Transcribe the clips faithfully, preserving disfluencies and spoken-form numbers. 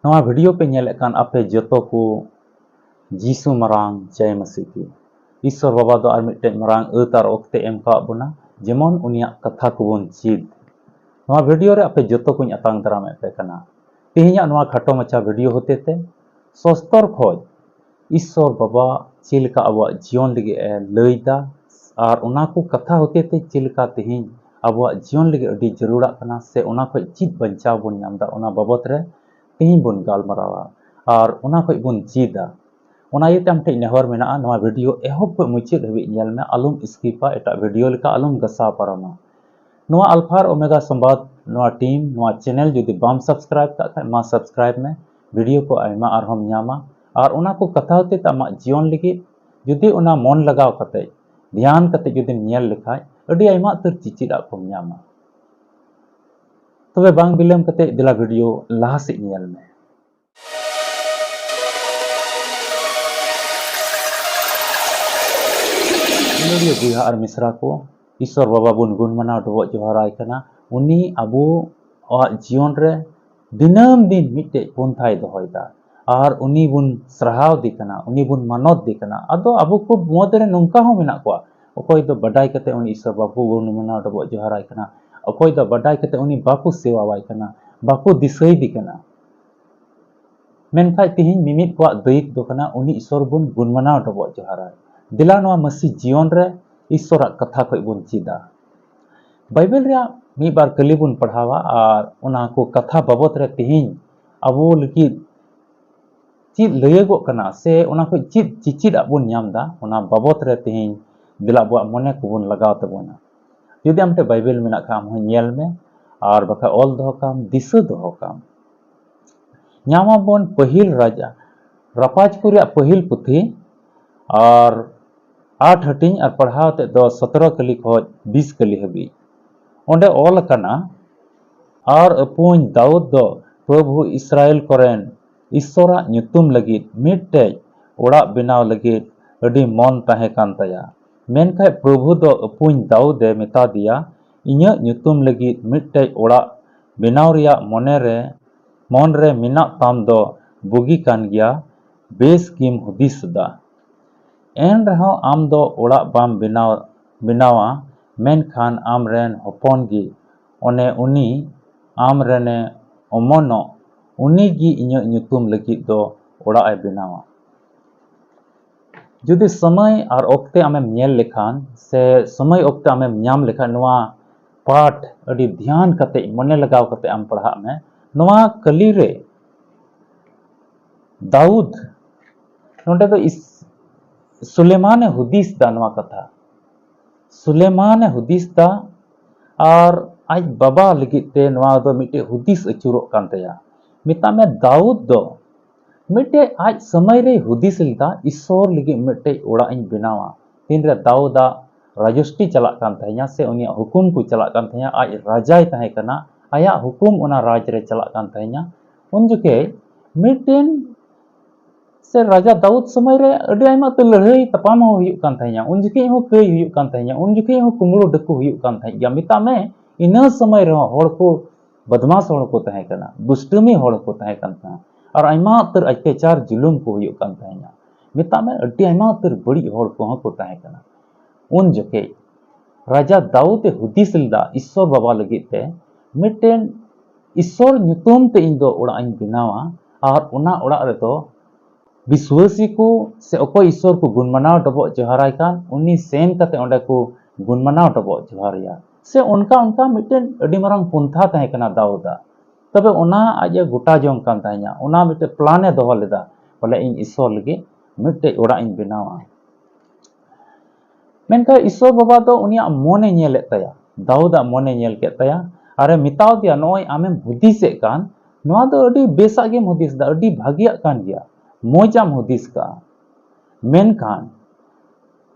ᱱᱚᱣᱟ video ᱯᱮ ᱧᱮᱞᱮᱫ ᱠᱟᱱ ᱟᱯᱮ ᱡᱚᱛᱚ ᱠᱚ ᱡᱤᱥᱩ ᱢᱟᱨᱟᱝ ᱡᱟᱭ ᱢᱟᱹᱥᱤ ᱜᱮ᱾ ᱤᱥᱥᱚᱨ ᱵᱟᱵᱟ ᱫᱚ ᱟᱨ ᱢᱤᱫᱴᱮᱡ ᱢᱟᱨᱟᱝ ᱟᱹᱛ ᱟᱨ ᱚᱠᱛᱮ ᱮᱢ ᱠᱟᱣᱟᱫ ᱵᱚᱱᱟ, ᱡᱮᱢᱚᱱ ᱩᱱᱤᱭᱟᱜ ᱠᱟᱛᱷᱟ ᱠᱚᱵᱚᱱ ᱪᱮᱫ᱾ ᱱᱚᱣᱟ video ᱨᱮ ᱟᱯᱮ ᱡᱚᱛᱚ ᱠᱚᱧ ᱟᱛᱟᱝ ᱫᱟᱨᱟᱢᱮᱫ ᱯᱮ ᱠᱟᱱᱟ᱾ ᱛᱮᱦᱮᱧᱟᱜ ᱱᱚᱣᱟ ᱠᱷᱟᱴᱚ ᱢᱟᱪᱷᱟ video ᱦᱚᱛᱮ ᱛᱮ ᱥᱚᱥᱛᱚᱨ ᱠᱷᱚᱡ ᱤᱥᱥᱚᱨ ᱵᱟᱵᱟ ᱪᱮᱫ ᱞᱮᱠᱟ ᱟᱵᱚᱣᱟᱜ ᱡᱤᱭᱚᱱ ᱞᱟᱹᱜᱤᱫ ᱮ ᱞᱟᱹᱭ ᱫᱟ ᱟᱨ ᱚᱱᱟ ᱠᱚ ᱠᱟᱛᱷᱟ ᱦᱚᱛᱮ ᱛᱮ ᱪᱮᱫ ᱞᱮᱠᱟ ᱛᱮᱦᱮᱧ ᱟᱵᱚᱣᱟᱜ ᱡᱤᱭᱚᱱ ᱞᱟᱹᱜᱤᱫ ᱟᱹᱰᱤ ᱡᱟᱹᱨᱩᱲᱟᱜ ᱠᱟᱱᱟ ᱥᱮ ᱚᱱᱟ ᱠᱷᱚᱡ ᱪᱮᱫ ᱵᱟᱧᱪᱟᱣ ᱵᱚᱱ ᱧᱟᱢ ᱫᱟ, ᱚᱱᱟ ᱵᱟᱵᱚᱛ ᱨᱮ ᱛᱮᱦᱮᱧ ᱵᱚᱱ ᱜᱟᱞᱢᱟᱨᱟᱣᱟ ᱟᱨ ᱚᱱᱟ ᱠᱷᱚᱡ ᱵᱚᱱ ᱪᱮᱫᱟ᱾ ᱚᱱᱟ ᱤᱭᱟᱹᱛᱮ ᱟᱢ ᱴᱷᱮᱱ ᱱᱮᱦᱚᱨ ᱢᱮᱱᱟᱜᱼᱟ, ᱱᱚᱣᱟ video ᱮᱦᱚᱵ ᱠᱷᱚᱡ ᱢᱩᱪᱟᱹᱫ ᱦᱟᱹᱵᱤᱡ ᱧᱮᱞ ᱢᱮ, ᱟᱞᱚᱢ skip ᱟ, ᱮᱴᱟᱜ video ᱞᱮᱠᱟ ᱟᱞᱚᱢ ᱜᱷᱟᱥᱟᱣ ᱯᱟᱨᱚᱢᱟ᱾ ᱱᱚᱣᱟ ᱟᱞᱯᱷᱟ ᱟᱨ ᱳᱢᱮᱜᱟ ᱥᱚᱢᱵᱟᱫ, ᱱᱚᱣᱟ team, ᱱᱚᱣᱟ channel ᱡᱩᱫᱤ ᱵᱟᱢ subscribe ᱠᱟᱜ ᱠᱷᱟᱡ, ᱢᱟ subscribe ᱢᱮ, video ᱠᱚ ᱟᱭᱢᱟ ᱟᱨᱦᱚᱸᱢ ᱧᱟᱢᱟ᱾ ᱟᱨ ᱚᱱᱟ ᱠᱚ ᱠᱟᱛᱷᱟ ᱦᱚᱛᱮ ᱛᱮ ᱟᱢᱟᱜ ᱡᱤᱭᱚᱱ ᱞᱟᱹᱜᱤᱫ ᱡᱩᱫᱤ ᱚᱱᱟ ᱢᱚᱱ ᱞᱟᱜᱟᱣ ᱠᱟᱛᱮ, ᱫᱷᱮᱭᱟᱱ ᱠᱟᱛᱮ ᱡᱩᱫᱤᱢ ᱧᱮᱞ ᱞᱮᱠᱷᱟᱡ, ᱟᱹᱰᱤ ᱟᱭᱢᱟ ᱩᱛᱟᱹᱨ ᱪᱤᱪᱤᱫ ᱟᱜ ᱠᱚᱢ ᱧᱟᱢᱟ᱾ ᱛᱚᱵᱮ ᱵᱟᱝ ᱵᱤᱞᱚᱢ ᱠᱟᱛᱮ ᱫᱮᱞᱟ video ᱞᱟᱦᱟ ᱥᱮᱫ ᱧᱮᱞ ᱢᱮ᱾ ᱫᱩᱞᱟᱹᱲᱤᱭᱟᱹ ᱵᱚᱭᱦᱟ ᱟᱨ ᱢᱤᱥᱨᱟ ᱠᱚ, ᱤᱥᱥᱚᱨ ᱵᱟᱵᱟ ᱵᱚᱱ ᱜᱩᱱ ᱢᱟᱱᱟᱣ ᱰᱚᱵᱚᱜ ᱡᱚᱦᱟᱨᱟᱭ ᱠᱟᱱᱟ᱾ ᱩᱱᱤ ᱟᱵᱚᱣᱟᱜ ᱡᱤᱭᱚᱱ ᱨᱮ ᱫᱤᱱᱟᱹᱢ ᱫᱤᱱ ᱢᱤᱫᱴᱮᱡ ᱯᱚᱱᱛᱷᱟᱭ ᱫᱚᱦᱚᱭᱮᱫᱟ ᱟᱨ ᱩᱱᱤ ᱵᱚᱱ ᱥᱟᱨᱦᱟᱣ ᱫᱮ ᱠᱟᱱᱟ, ᱩᱱᱤ ᱵᱚᱱ ᱢᱟᱱᱚᱛ ᱫᱮ ᱠᱟᱱᱟ᱾ ᱟᱫᱚ ᱟᱵᱚ ᱠᱚ ᱢᱩᱫᱽ ᱨᱮ ᱱᱚᱝᱠᱟ ᱦᱚᱸ ᱢᱮᱱᱟᱜ ᱠᱚᱣᱟ, ᱚᱠᱚᱭ ᱫᱚ ᱵᱟᱰᱟᱭ ᱠᱟᱛᱮ ᱩᱱᱤ ᱤᱥᱥᱚᱨ ᱵᱟᱵᱟ ᱵᱚᱱ ᱜᱩᱱ ᱢᱟᱱᱟᱣ ᱰᱚᱵᱚᱜ ᱡᱚᱦᱟᱨᱟᱭ ᱠᱟᱱᱟ, ᱚᱠᱚᱭ ᱫᱚ ᱵᱟᱰᱟᱭ ᱠᱟᱛᱮ ᱩᱱᱤ ᱵᱟᱠᱚ ᱥᱮᱣᱟᱣᱟᱭ ᱠᱟᱱᱟ, ᱵᱟᱠᱚ ᱫᱤᱥᱟᱹᱭᱮᱫᱮ ᱠᱟᱱᱟ᱾ ᱢᱮᱱᱠᱷᱟᱡ ᱛᱤᱦᱤᱧ ᱢᱤᱢᱤᱫ ᱠᱚᱣᱟᱜ ᱫᱟᱹᱭᱤᱛ ᱫᱚ ᱠᱟᱱᱟ ᱩᱱᱤ ᱤᱥᱥᱚᱨ ᱵᱚᱱ ᱜᱩᱱ ᱢᱟᱱᱟᱣ ᱰᱚᱵᱚᱜ ᱡᱚᱦᱟᱨᱟ᱾ ᱫᱮᱞᱟ ᱱᱚᱣᱟ ᱢᱟᱹᱥᱤ ᱡᱤᱭᱚᱱ ᱨᱮ ᱤᱥᱥᱚᱨᱟᱜ ᱠᱟᱛᱷᱟ ᱠᱷᱚᱡ ᱵᱚᱱ ᱪᱮᱫᱟ᱾ ᱵᱟᱭᱵᱮᱞ ᱨᱮᱭᱟᱜ ᱢᱤᱫ ᱵᱟᱨ ᱠᱟᱹᱞᱤ ᱵᱚᱱ ᱯᱟᱲᱦᱟᱣᱟ ᱟᱨ ᱚᱱᱟ ᱠᱚ ᱠᱟᱛᱷᱟ ᱵᱟᱵᱚᱛ ᱨᱮ ᱛᱤᱦᱤᱧ ᱟᱵᱚ ᱞᱟᱹᱜᱤᱫ ᱪᱮᱫ ᱞᱟᱹᱭᱟᱹᱜᱚᱜ ᱠᱟᱱᱟ ᱥᱮ ᱚᱱᱟ ᱠᱷᱚᱡ ᱪᱮᱫ ᱪᱤᱪᱤᱫ ᱟᱜ ᱵᱚᱱ ᱧᱟᱢ ᱮᱫᱟ, ᱚᱱᱟ ᱵᱟᱵᱚᱛ ᱨᱮ ᱛᱤᱦᱤᱧ ᱫᱮᱞᱟ ᱟᱵᱚᱣᱟᱜ ᱢᱚᱱᱮ ᱠᱚᱵᱚᱱ ᱞᱟᱜᱟᱣ ᱛᱟᱵᱚᱱᱟ᱾ ᱡᱩᱫᱤ ᱟᱢ ᱴᱷᱮᱱ ᱵᱟᱭᱵᱮᱞ ᱢᱮᱱᱟᱜ ᱠᱷᱟᱱ, ᱟᱢ ᱦᱚᱸ ᱧᱮᱞ ᱢᱮ ᱟᱨ ᱵᱟᱠᱷᱟᱡ ᱚᱞ ᱫᱚᱦᱚ ᱠᱟᱢ, ᱫᱤᱥᱟᱹ ᱫᱚᱦᱚ ᱠᱟᱢ᱾ ᱧᱟᱢ ᱟᱵᱚᱱ ᱯᱟᱹᱦᱤᱞ ᱨᱟᱡᱟ ᱨᱟᱯᱟᱡᱽ ᱠᱚ ᱨᱮᱭᱟᱜ ᱯᱟᱹᱦᱤᱞ ᱯᱩᱛᱷᱤ ᱟᱨ ᱟᱴ ᱦᱟᱹᱴᱤᱧ ᱟᱨ ᱯᱟᱲᱦᱟᱣ ᱛᱮᱫ ᱫᱚ ᱥᱚᱛᱨᱚ ᱠᱟᱹᱞᱤ ᱠᱷᱚᱡ ᱵᱤᱥ ᱠᱟᱹᱞᱤ ᱦᱟᱹᱵᱤᱡ᱾ ᱚᱸᱰᱮ ᱚᱞ ᱟᱠᱟᱱᱟ, ᱟᱨ ᱟᱹᱯᱩᱧ ᱫᱟᱣᱩᱫ ᱫᱚ ᱯᱨᱚᱵᱷᱩ ᱤᱥᱨᱟᱭᱮᱞ ᱠᱚᱨᱮᱱ ᱤᱥᱥᱚᱨᱟᱜ ᱧᱩᱛᱩᱢ ᱞᱟᱹᱜᱤᱫ ᱢᱤᱫᱴᱮᱡ ᱚᱲᱟᱜ ᱵᱮᱱᱟᱣ ᱞᱟᱹᱜᱤᱫ ᱟᱹᱰᱤ ᱢᱚᱱ ᱛᱟᱦᱮᱸ ᱠᱟᱱ ᱛᱟᱭᱟ᱾ ᱢᱮᱱᱠᱷᱟᱡ ᱯᱨᱚᱵᱷᱩ ᱫᱚ ᱟᱹᱯᱩᱧ ᱫᱟᱣᱩᱫ ᱮ ᱢᱮᱛᱟ ᱫᱮᱭᱟ, ᱤᱧᱟᱹᱜ ᱧᱩᱛᱩᱢ ᱞᱟᱹᱜᱤᱫ ᱢᱤᱫᱴᱮᱡ ᱚᱲᱟᱜ ᱵᱮᱱᱟᱣ ᱨᱮᱭᱟᱜ ᱢᱚᱱᱮ ᱨᱮ ᱢᱚᱱ ᱨᱮ ᱢᱮᱱᱟᱜ ᱛᱟᱢ ᱫᱚ ᱵᱩᱜᱤ ᱠᱟᱱ ᱜᱮᱭᱟ, ᱵᱮᱥ ᱜᱮᱢ ᱦᱩᱫᱤᱥ ᱮᱫᱟ᱾ ᱮᱱ ᱨᱮᱦᱚᱸ ᱟᱢ ᱫᱚ ᱚᱲᱟᱜ ᱵᱟᱢ ᱵᱮᱱᱟᱣ, ᱵᱮᱱᱟᱣᱟ, ᱢᱮᱱᱠᱷᱟᱱ ᱟᱢ ᱨᱮᱱ ᱦᱚᱯᱚᱱ ᱜᱮ, ᱚᱱᱮ ᱩᱱᱤ ᱟᱢ ᱨᱮᱱᱮ ᱚᱢᱚᱱᱚᱜ, ᱩᱱᱤ ᱜᱮ ᱤᱧᱟᱹᱜ ᱧᱩᱛᱩᱢ ᱞᱟᱹᱜᱤᱫ ᱫᱚ ᱚᱲᱟᱜ ᱮ ᱵᱮᱱᱟᱣᱟ᱾ ᱡᱩᱫᱤ ᱥᱚᱢᱚᱭ ᱟᱨ ᱚᱠᱛᱮ ᱟᱢᱮᱢ ᱧᱮᱞ ᱞᱮᱠᱷᱟᱱ, ᱥᱮ ᱥᱚᱢᱚᱭ ᱚᱠᱛᱮ ᱟᱢᱮᱢ ᱧᱟᱢ ᱞᱮᱠᱷᱟᱱ, ᱱᱚᱣᱟ ᱯᱟᱴ ᱟᱹᱰᱤ ᱫᱷᱮᱭᱟᱱ ᱠᱟᱛᱮ, ᱢᱚᱱᱮ ᱞᱟᱜᱟᱣ ᱠᱟᱛᱮ ᱟᱢ ᱯᱟᱲᱦᱟᱜ ᱢᱮ᱾ ᱱᱚᱣᱟ ᱠᱟᱹᱞᱤ ᱨᱮ ᱫᱟᱣᱩᱫ, ᱱᱚᱰᱮ ᱫᱚ ᱤᱥ-, ᱥᱩᱞᱮᱢᱟᱱ ᱮ ᱦᱩᱫᱤᱥ ᱫᱟ ᱱᱚᱣᱟ ᱠᱟᱛᱷᱟ᱾ ᱥᱩᱞᱮᱢᱟᱱ ᱮ ᱦᱩᱫᱤᱥ ᱫᱟ, ᱟᱨ ᱟᱡ ᱵᱟᱵᱟ ᱞᱟᱹᱜᱤᱫ ᱛᱮ ᱱᱚᱣᱟ ᱫᱚ ᱢᱤᱫᱴᱮᱡ ᱦᱩᱫᱤᱥ ᱟᱹᱪᱩᱨᱚᱜ ᱠᱟᱱ ᱛᱟᱭᱟ᱾ ᱢᱮᱛᱟᱜ ᱢᱮ, ᱫᱟᱣᱩᱫ ᱫᱚ ᱢᱤᱫᱴᱮᱡ ᱟᱡ ᱥᱚᱢᱚᱭ ᱨᱮᱭ ᱦᱩᱫᱤᱥ ᱞᱮᱫᱟ, ᱤᱥᱥᱚᱨ ᱞᱟᱹᱜᱤᱫ ᱢᱤᱫᱴᱮᱡ ᱚᱲᱟᱜ ᱤᱧ ᱵᱮᱱᱟᱣᱟ᱾ ᱛᱤᱱᱨᱮ ᱫᱟᱣᱩᱫᱟᱜ ᱨᱟᱡᱚᱥᱴᱤ ᱪᱟᱞᱟᱜ ᱠᱟᱱ ᱛᱟᱦᱮᱸᱧᱟ, ᱥᱮ ᱩᱱᱤᱭᱟᱜ ᱦᱩᱠᱩᱢ ᱠᱚ ᱪᱟᱞᱟᱜ ᱠᱟᱱ ᱛᱟᱦᱮᱸᱧᱟ, ᱟᱡ ᱨᱟᱡᱟᱭ ᱛᱟᱦᱮᱸ ᱠᱟᱱᱟ, ᱟᱭᱟᱜ ᱦᱩᱠᱩᱢ ᱚᱱᱟ ᱨᱟᱡᱽ ᱨᱮ ᱪᱟᱞᱟᱜ ᱠᱟᱱ ᱛᱟᱦᱮᱸᱧᱟ, ᱩᱱ ᱡᱚᱠᱷᱮᱡ ᱢᱤᱫᱴᱮᱱ ᱥᱮ ᱨᱟᱡᱟ ᱫᱟᱣᱩᱫ ᱥᱚᱢᱚᱭ ᱨᱮ ᱟᱹᱰᱤ ᱟᱭᱢᱟ ᱩᱛᱟᱹᱨ ᱞᱟᱹᱲᱦᱟᱹᱭ ᱛᱟᱯᱟᱢ ᱦᱚᱸ ᱦᱩᱭᱩᱜ ᱠᱟᱱ ᱛᱟᱦᱮᱸᱧᱟ, ᱩᱱ ᱡᱚᱠᱷᱮᱡ ᱦᱚᱸ ᱠᱟᱹᱭ ᱦᱩᱭᱩᱜ ᱠᱟᱱ ᱛᱟᱦᱮᱸᱧᱟ, ᱩᱱ ᱡᱚᱠᱷᱮᱡ ᱦᱚᱸ ᱠᱩᱢᱵᱽᱲᱩ ᱰᱟᱹᱠᱩ ᱦᱩᱭᱩᱜ ᱠᱟᱱ ᱛᱟᱦᱮᱸᱫ ᱜᱮᱭᱟ᱾ ᱢᱮᱛᱟᱜ ᱢᱮ, ᱤᱱᱟᱹ ᱥᱚᱢᱚᱭ ᱨᱮᱦᱚᱸ ᱦᱚᱲ ᱠᱚ ᱵᱚᱫᱢᱟᱥ ᱦᱚᱲ ᱠᱚ ᱛᱟᱦᱮᱸ ᱠᱟᱱᱟ, ᱫᱩᱥᱴᱟᱹᱢᱤ ᱦᱚᱲ ᱠᱚ ᱛᱟᱦᱮᱸ ᱠᱟᱱ ᱛᱟᱦᱮᱸᱫ, ᱟᱨ ᱟᱭᱢᱟ ᱩᱛᱟᱹᱨ ᱚᱛᱛᱟᱪᱟᱨ ᱡᱩᱞᱩᱢ ᱠᱚ ᱦᱩᱭᱩᱜ ᱠᱟᱱ ᱛᱟᱦᱮᱸᱧᱟ᱾ ᱢᱮᱛᱟᱜ ᱢᱮ, ᱟᱹᱰᱤ ᱟᱭᱢᱟ ᱩᱛᱟᱹᱨ ᱵᱟᱹᱲᱤᱡ ᱦᱚᱲ ᱠᱚᱦᱚᱸ ᱠᱚ ᱛᱟᱦᱮᱸ ᱠᱟᱱᱟ᱾ ᱩᱱ ᱡᱚᱠᱷᱮᱡ ᱨᱟᱡᱟ ᱫᱟᱣᱩᱫ ᱮ ᱦᱩᱫᱤᱥ ᱞᱮᱫᱟ ᱤᱥᱥᱚᱨ ᱵᱟᱵᱟ ᱞᱟᱹᱜᱤᱫ ᱛᱮ, ᱢᱤᱫᱴᱮᱱ ᱤᱥᱥᱚᱨ ᱧᱩᱛᱩᱢ ᱛᱮ ᱤᱧ ᱫᱚ ᱚᱲᱟᱜ ᱤᱧ ᱵᱮᱱᱟᱣᱟ, ᱟᱨ ᱚᱱᱟ ᱚᱲᱟᱜ ᱨᱮᱫᱚ ᱵᱤᱥᱣᱟᱹᱥᱤ ᱠᱚ ᱥᱮ ᱚᱠᱚᱭ ᱤᱥᱥᱚᱨ ᱠᱚ ᱜᱩᱱ ᱢᱟᱱᱟᱣ ᱰᱚᱵᱚᱜ ᱡᱚᱦᱟᱨᱟᱭ ᱠᱟᱱ, ᱩᱱᱤ ᱥᱮᱱ ᱠᱟᱛᱮ ᱚᱸᱰᱮ ᱠᱚ ᱜᱩᱱ ᱢᱟᱱᱟᱣ ᱰᱚᱵᱚᱜ ᱡᱚᱦᱟᱨᱟᱭᱟ᱾ ᱥᱮ ᱚᱱᱠᱟ ᱚᱱᱠᱟ ᱢᱤᱫᱴᱮᱱ ᱟᱹᱰᱤ ᱢᱟᱨᱟᱝ ᱯᱚᱱᱛᱷᱟ ᱛᱟᱦᱮᱸ ᱠᱟᱱᱟ ᱫᱟᱣᱩᱫᱟᱜ᱾ ᱛᱚᱵᱮ ᱚᱱᱟ ᱟᱡ ᱮ ᱜᱚᱴᱟ ᱡᱚᱝ ᱠᱟᱱ ᱛᱟᱦᱮᱸᱧᱟ, ᱚᱱᱟ ᱢᱤᱫᱴᱮᱡ ᱯᱞᱟᱱ ᱮ ᱫᱚᱦᱚ ᱞᱮᱫᱟ, ᱵᱚᱞᱮ ᱤᱧ ᱤᱥᱥᱚᱨ ᱞᱟᱹᱜᱤᱫ ᱢᱤᱫᱴᱮᱡ ᱚᱲᱟᱜ ᱤᱧ ᱵᱮᱱᱟᱣᱟ᱾ ᱢᱮᱱᱠᱷᱟᱱ ᱤᱥᱥᱚᱨ ᱵᱟᱵᱟ ᱫᱚ ᱩᱱᱤᱭᱟᱜ ᱢᱚᱱᱮ ᱧᱮᱞᱮᱫ ᱛᱟᱭᱟ, ᱫᱟᱣᱩᱫᱟᱜ ᱢᱚᱱᱮ ᱧᱮᱞ ᱠᱮᱫ ᱛᱟᱭᱟ, ᱟᱨᱮ ᱢᱮᱛᱟᱣ ᱫᱮᱭᱟ, "ᱱᱚᱜᱼᱚᱭ ᱟᱢᱮᱢ ᱦᱩᱫᱤᱥᱮᱫ ᱠᱟᱱ, ᱱᱚᱣᱟ ᱫᱚ ᱟᱹᱰᱤ ᱵᱮᱥᱟᱜ ᱜᱮᱢ ᱦᱩᱫᱤᱥ ᱮᱫᱟ, ᱟᱹᱰᱤ ᱵᱷᱟᱹᱜᱤᱭᱟᱜ ᱠᱟᱱ ᱜᱮᱭᱟ, ᱢᱚᱡᱟᱢ ᱦᱩᱫᱤᱥ ᱠᱟᱜᱼᱟ᱾ ᱢᱮᱱᱠᱷᱟᱱ